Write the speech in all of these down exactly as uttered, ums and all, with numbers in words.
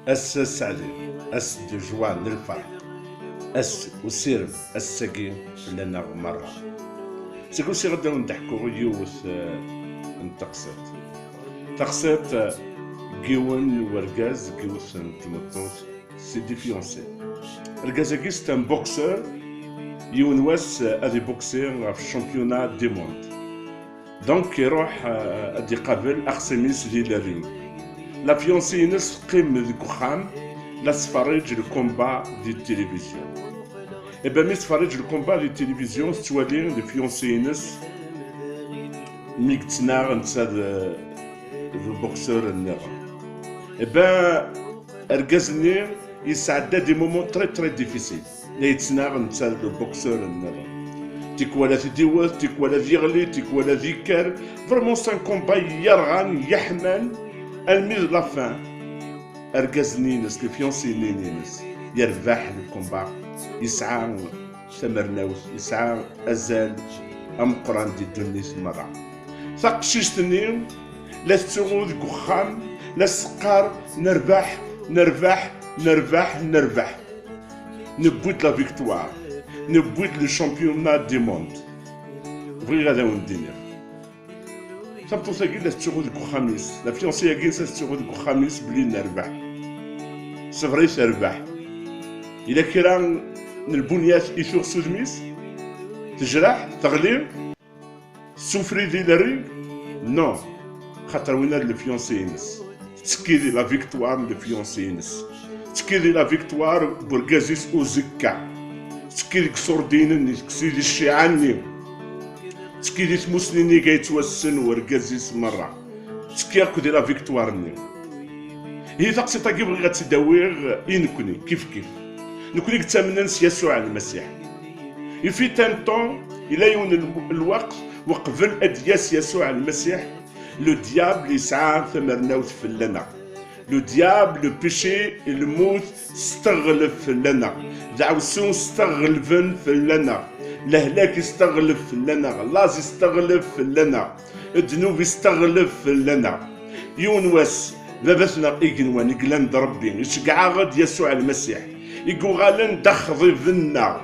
Ass-a sseɛdi, ass de joie, n lferḥ, ass usirem, ass-agi fell-aneɣ merra. Seg usiɣ ad awen-d-ḥkuɣ yiwet, eh, n teqsiṭ. Teqsiṭ, eh, n yiwen n urgaz, n yiwet n tmeṭṭut, c'est des fiancés. Argaz-agi, c'est un boxeur, yiwen wass, eh, ad ibuksi ɣef championnat du monde. Donc, iruḥ, eh, ad iqabel axṣim-is di le ring. La fiancée-ines teqqim deg uxxam, la tettferrij le combat di télévision. Et ben, mi tettferrij le combat di télévision, tettwali le fiancé-ines mi yettnaɣ netta d, d boxeur nniḍen. Et ben, argaz-nni yesɛedda des moments très, très difficiles. La yettnaɣ netta d boxeur nniḍen. Tikwal ad t-id-iwet, tikwal ad yeɣli, tikwal ad yekker. Vraiment, c'est un combat yerɣan, yeḥman, almi d la fin. Argaz-nni-ines, le fiancé-nni-ines, yerbeḥ le combat. Yesɛa tamernawt, yesɛa azal ameqqran di ddunit merra. Taqcict-nni la tettsuɣu deg uxxam, la teqqar: "Nerbeḥ, nerbeḥ, nerbeḥ, nerbeḥ. Newwi-d la victoire, newwi-d le championnat du monde." Bɣiɣ ad awen-d-iniɣ, tameṭṭut-agi la tettsuɣu deg uxxam-is, la fiancée-agi la tettsuɣu deg uxxam-is belli nerbeḥ. C'est vrai, terbeḥ. Yella kra n lbunyat i tuɣ s udem-is? Tejreḥ, teɣli, tessufri di le ring? Non. Xaṭer winna d le fiancé-ines. Tettekki di la victoire n le fiancé-ines. Tettekki di la victoire n urgaz-is uzekka. Tettekki deg iṣurdiyen-nni, tettekki di cciɛa-nni. Tettekki di tmusni-nni i yettwassen urgaz-is merra. Tettekki akk di la victoire-nni. Ihi taqsiṭ-agi bɣiɣ ad tt-id-awiɣ i nekni, kif kif. Nekni yettamnen s Yasuɛ Lmasiḥ. Il fut un temps, yella yiwen n lweqt, weqbel ad d-yas Yasuɛ Lmasiḥ, le diable yesɛa tamernawt fell-aneɣ. Le diable, le péché, lmut, yesteɣleb fell-aneɣ. Deɛwessu steɣlben fell-aneɣ. Lehlak yesteɣleb fell-aneɣ. Laẓ yesteɣleb fell-aneɣ. Ddnub yesteɣleb fell-aneɣ. Yiwen wass, Baba-tneɣ igenwan i yellan d Ṛebbi, iceggeɛ-aɣ-d Yasuɛ Lmasiḥ, i yuɣalen d axḍib-nneɣ.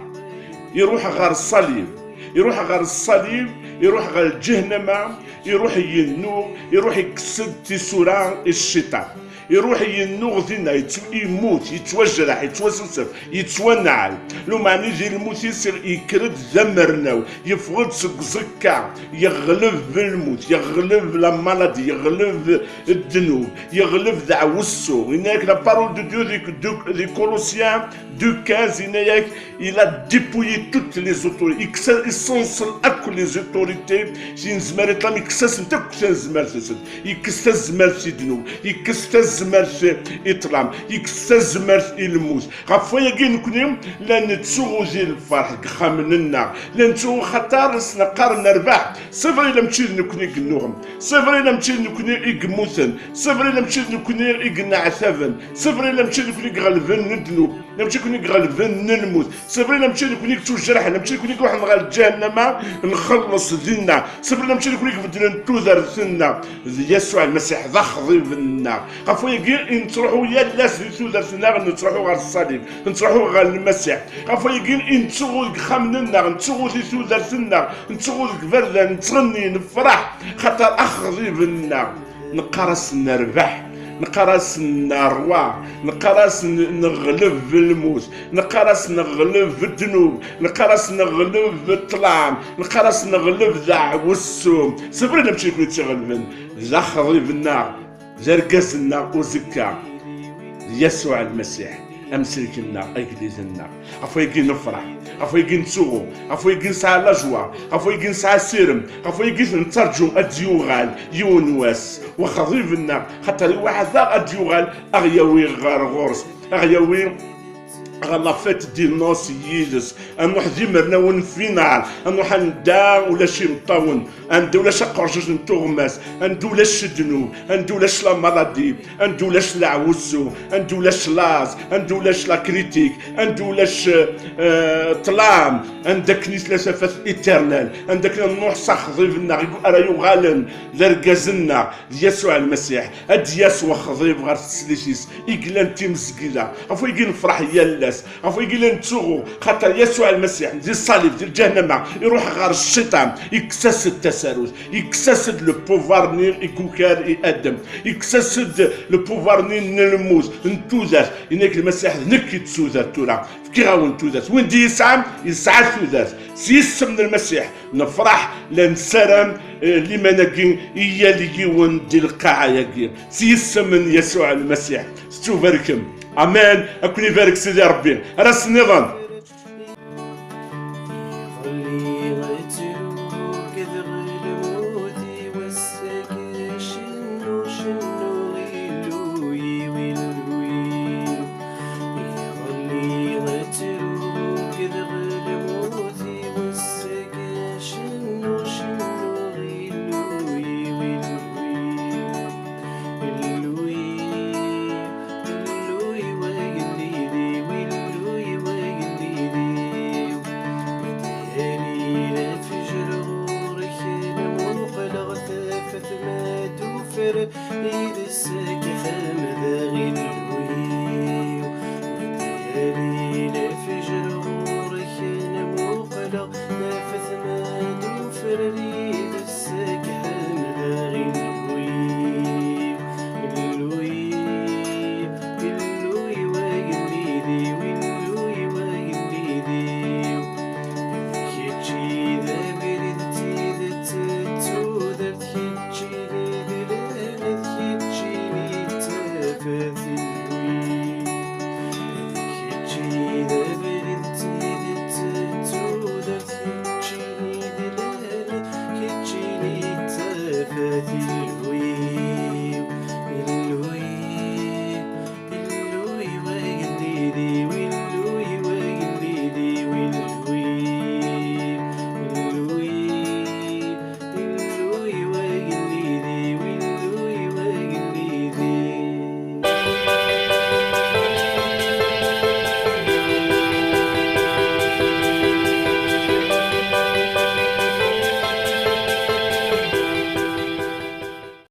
Iruḥ ɣer ṣṣalib, iruḥ ɣer ṣṣalib, iruḥ ɣer lǧehnama, iruḥ yennuɣ, iruḥ ikkes-d tisura i cciṭan. Iruḥ yennuɣ dinna, yettw-, yemmut, yettwajreḥ, yettwasusef, yettwanɛel. Lumeɛna di lmut-is yekker-d d amernaw, yeffeɣ-d seg uẓekka, yeɣleb lmut, yeɣleb la maladie, yeɣleb ddnub, yeɣleb deɛwessu. Yenna-yak la parole de Dieu di, di, di Colossiens deux quinze, yenna-yak: "Il a dépouillé toutes les autorités." Yekkes, yessenṣel akk les autorités. Si nezmer i ṭṭlam, yekkes-asent akk tazmert-nsent. Yekkes tazmert i ddnub. Yekkes tazmert i ṭṭlam. Yekkes tazmert i lmut. Ɣef wayagi nekni la nettsuɣu di lferḥ deg yexxamen-nneɣ. La nettsuɣu xaṭer s neqqar nerbeḥ. C'est vrai, la mačči d nekni i yennuɣen. C'est vrai, la mačči d nekni i yemmuten. C'est vrai, la mačči d nekni i yenneɛtaben. C'est vrai, la mačči d nekni i iɣelben ddnub. La mačči d nekni i iɣelben lmut. C'est vrai, la mačči d nekni i yettwajreḥen. La mačči d nekni i iruḥen ɣer lǧahennama, nxelleṣ dinna. C'est vrai, la mačči d nekni i ibeddlen tudert-nneɣ. D Yasuɛ Lmasiḥ, d axḍib-nneɣ. Ɣef wayagi i nettruḥu yal ass di tudert-nneɣ, nettruḥu ɣer ṣṣalib, nettruḥu ɣer Lmasiḥ. Ɣef wayagi i nettsuɣu deg yexxamen-nneɣ, nettsuɣu di tudert-nneɣ, nettsuɣu deg iberdan, nettɣenni, nefṛeḥ, xaṭer axḍib-nneɣ, neqqar-as nerbeḥ, neqqar-as nerwa, neqqar-as n-, neɣleb lmut, neqqar-as neɣleb ddnub, neqqar-as neɣleb ṭṭlam, neqqar-as neɣleb deɛwessu. C'est vrai, la mačči d nekni i tt-iɣelben, d axḍib-nneɣ, d argaz-nneɣ uzekka, d Yasuɛ Lmasiḥ, amsellek-nneɣ, agellid-nneɣ. Ɣef wayagi nefṛeḥ, ɣef wayagi nettsuɣu, ɣef wayagi nesɛa la joie, ɣef wayagi nesɛa asirem, ɣef wayagi nettarǧu ad d-yuɣal yiwen wass wexḍib-nneɣ, xaṭer iweɛɛed-aɣ ad d-yuɣal, a ɣ-yawi ɣer ɣur-s, a ɣ-yawi ɣer la fête des noces yid-s, ad nruḥ d imernawen final, ad nruḥ anda ulac imeṭṭawen, anda ulac aqerjuj n tuɣmas, anda ulac ddnub, anda ulac la maladie, anda ulac leɛwessu, anda ulac laẓ, anda ulac la critique, anda ulac, euh, ṭṭlam, anda akken i tella tafat éternelle, anda akken ad nruḥ s axḍib-nneɣ ara yuɣalen d argaz-nneɣ, d Yasuɛ Lmasiḥ. Ad d-yas wexḍib ɣer teslit-is i yellan d timezgida, ɣef wayagi nefreḥ yal ass, ɣef wayagi la nettsuɣu, xaṭer Yasuɛ Lmasiḥ di ṣṣalib, di lǧahnama, iruḥ ɣer cciṭan, ikkes-as-d tasarut, ikkes-as-d le pouvoir-nni i yukar i Adem, ikkes-as-d le pouvoir-nni n lmut, n tudert, yenna-k Lmasiḥ: "D nekk i d tudert tura, fkiɣ-awen tudert." Win d-yesɛan, yesɛa tudert. S yisem n Lmasiḥ, nefreḥ, la nessaram, eh, liman-agi i yal yiwen di lqaɛa-agi. S yisem n Yasuɛ Lmasiḥ, tettubarkem. Amen. Ad ken-ibarek Sidi Ṛebbi. Ar ass nniḍen. Iḍelli ttruked ɣer lmut-iw, ass-agi cennu, cennu, Illu-iw, Illu-iw. Iḍelli ttruked ɣer lmut-iw, ass-agi cennu, cennu, Illu-iw, Illu-iw. Illu-iw, Illu-iw, agellid-iw, Illu-iw, agellid-iw. Yali lefjer ɣur-k, muqleɣ tafat ma d-ufr, yid-s ad k-ḥemdeɣ, Illu-iw. Yali lefjer ɣur-k, muqleɣ tafat ma d-ufr, yid-s ad k-ḥemdeɣ, Illu-iw, Illu-iw, Illu-iw, agellid-iw, Illu-iw, agellid-iw. D kečč i d abrid, d tidet, d tudert, d kečč i d idlan, d kečč i d tafat, Illu-iw. D kečč i d abrid, d tidet, d tudert, d kečč i d idlan, d kečč i d tafat, Illu-iw, Illu-iw, Illu-iw, agellid-iw.